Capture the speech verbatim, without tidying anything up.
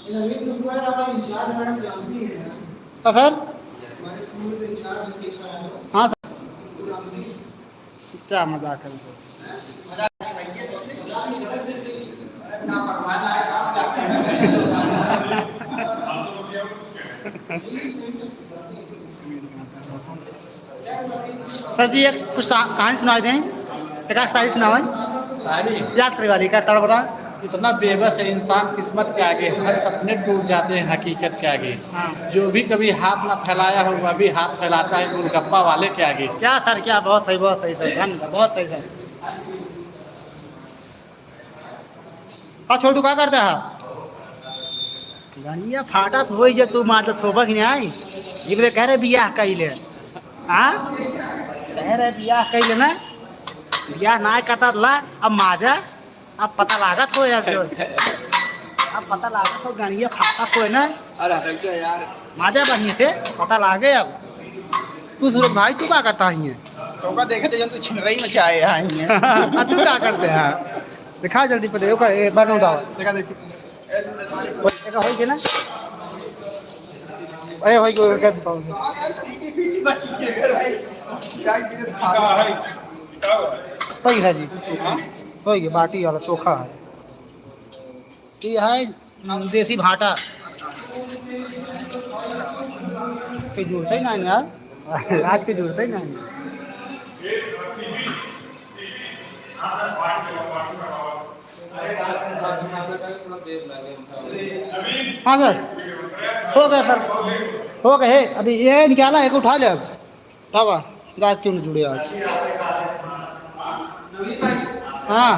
इन अमित नुकुआ हमारे इंचार्ज मैडम जानती है ना? हाँ सर। हमारे स्कूल के इंचार्ज उनके सर हैं। हाँ सर। वो जानती है। क्या मजाक है सर? सर जी, एक कुछ सा-, कहानी सुनाई दें, एक आध शायरी सुनाओ। शायरी? याद करे वाली, का तड़ बता। इतना बेबस है इंसान किस्मत के आगे, हर सपने टूट जाते हैं हकीकत के आगे। हाँ। जो भी कभी हाथ ना फैलाया हो, वह भी हाथ फैलाता है गोलगप्पा वाले के आगे। क्या सर, क्या, बहुत सही, बहुत सही सर, धन्यवाद, बहुत सही सर। हाँ छोटू, का करता है? गणिया फाटत होई जे तू मार थोबक नहीं आई। इबरे कह रहे बियाह कइले। हाँ? कह रहे बियाह कइले ना? बियाह ना करता ला, अब माजा, अब पता लागत हो यार जो। अब पता लागत हो गणिया फाटत होई ना? अरे हट जा यार। माजा बढ़िया से पता लागे अब। तू सूरज भाई, तू का करता है? तोका देखे थे जौन तू छिनरई मचाए आई है। अब तू का करते हैं? दिखा जल्दी पहले, ओका, ए, बात बताओ। देखा देखी। ओए, एका होई के ना? ए, होई के, ओका दिखाओ। होई है जी। होई के बाटी वाला चोखा है। ई है देसी भाटा। के जुड़ते ही ना यार, आज के जुड़ते ही ना। हाँ सर, हो गया सर, हो गए। अभी ये निकाला है, एक उठा ले अब। तब आज क्यों नहीं जुड़े आज? हाँ।